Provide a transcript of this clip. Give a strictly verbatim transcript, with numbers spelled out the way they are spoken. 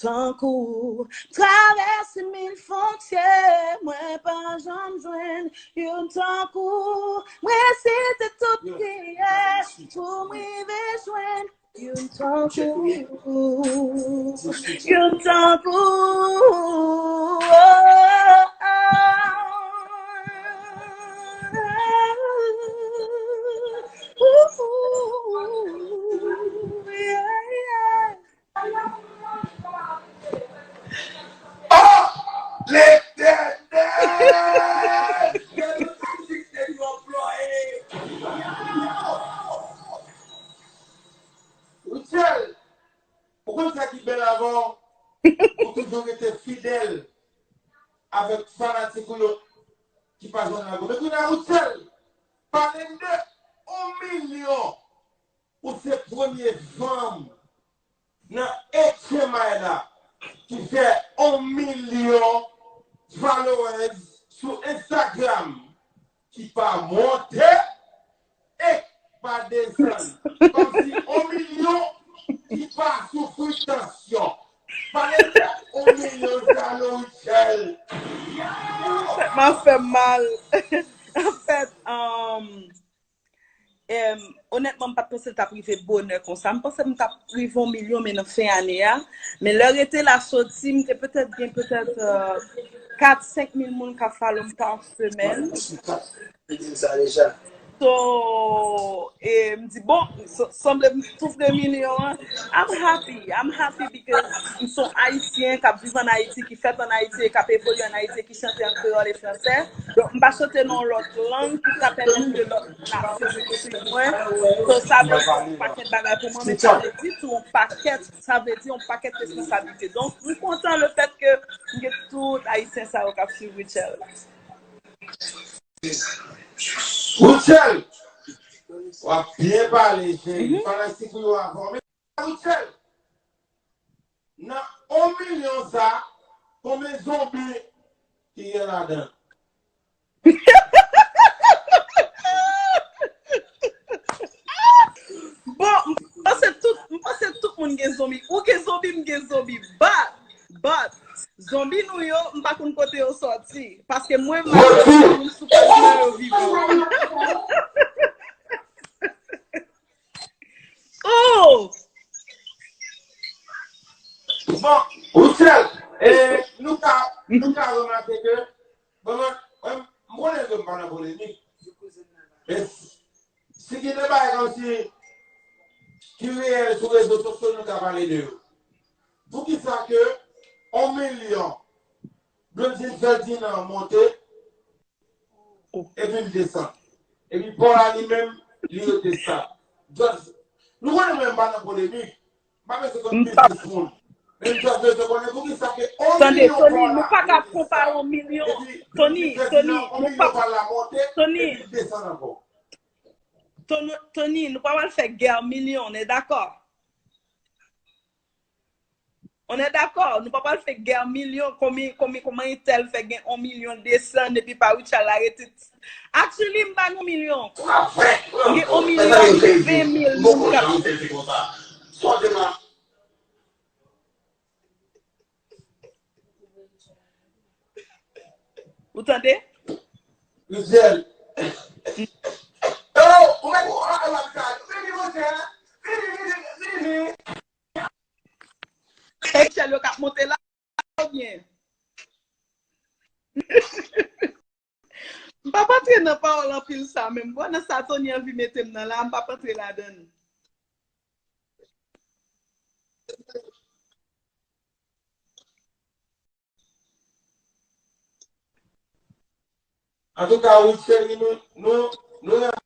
tankou. Travèse mil fwontyè, mwen pa janm jwenn youn tankou. Mwen resite tout priyè pou m rive jwenn youn tankou. Youn tankou. Oh! Letènèl! Gade yon ti mizik Deni anplwaye. Rutshelle, ou konn sa ki bèl avè w? Ou toujou rete fidèl avèk fanatik ou yo ki pa jwenn lago. Men kounye a, Rutshelle, pale m de yon milyon. Ou se premye fanm nan H M I la ki fè yon milyon followers sou Instagram ki pa monte e pa desann. Kòmsi yon milyon ki pa soufri tansyon. Pale de yon milyon sa, Rutshelle. Tèt mwen fè m mal. Anfèt, um, Em, onètman, m pa t panse l t ap rive bonè konsa. M panse m t ap rive yon milyon, men nan fen ane a. Men lè rete la soti, m te petèt gen petèt, euh, kat, senk mil moun k ap follow m pa semèn. Te di m sa deja. So, e m di, bon, so- sanble m soufri milyon an. I'm happy. I'm happy because m se yon Ayisyen k ap viv ann Ayiti, ki fèt ann Ayiti, e k ap evolye ann Ayiti, e ki chante an kreyòl e fransè. Donk, m pa chante nan yon lòt lang ki ka pèmèt ke lòt nasyon vin swiv mwen. So, sa vle di yon pakèt bagay pou mwen, men sa vle di tou yon pakèt, sa vle di yon pakèt responsablite. Donk, m kontan le fèt ke m gen tout Ayisyen sa yo k ap swiv Rutshelle. Rutshelle, w ap byen pale, cheri. Fanatik ou yo a fòme. Rutshelle, nan yon milyon sa, konbyen zonbi ki gen ladan? Bon, m panse tout, m panse tout moun gen zonbi. Ou gen zonbi, m gen zonbi. But, but, zonbi nou yo, m pa konn kote yo sòti. Paske mwen, m pa wè moun sou paj mwen yo vivan. Oh! Bon, Rutshelle, e, nou ka, nou ka remake ke, bon, mwen, mwen, m konnen ke m pa nan polemik. Men, si gen de bagay kòmsi ki reyèl sou rezo sosyo, nou ka pale de yo. Poukisa ke yon milyon Blondine Ferdinand monte, epi l desann? Epi Paul la li menm, li rete stab. Just, nou konnen mwen m pa nan polemik. M pa bezwen konn biznis moun. Men m just bezwen konnen poukisa ke yon milyon Paul la monte, epi l desann ankò. Tande, Tony, nou pa ka konpare yon milyon. Tony, Tony, nou pa. Tony, Tony, nou pa pral fè gè milyon, on est d'accord? On est d'accord, nou pa pral fè gè milyon, konbyen, konbyen, kòman entèl fè gen yon milyon desann epi pa Rutshelle la rete. Actually, m pa nan milyon. M gen yon milyon ven mil moun k ap. Ou tande? Rutshelle. Yo, ou mèt ou an an sa. Vini, monchè. Vini, vini, vini. Echèl yo k ap monte la, oubyen? M p ap antre nan pawòl anpil sa menm. Bon, nan sa Tony anvi mete m nan la, m p ap antre ladan l. Antouka, wi, cheri, nou, nou, nou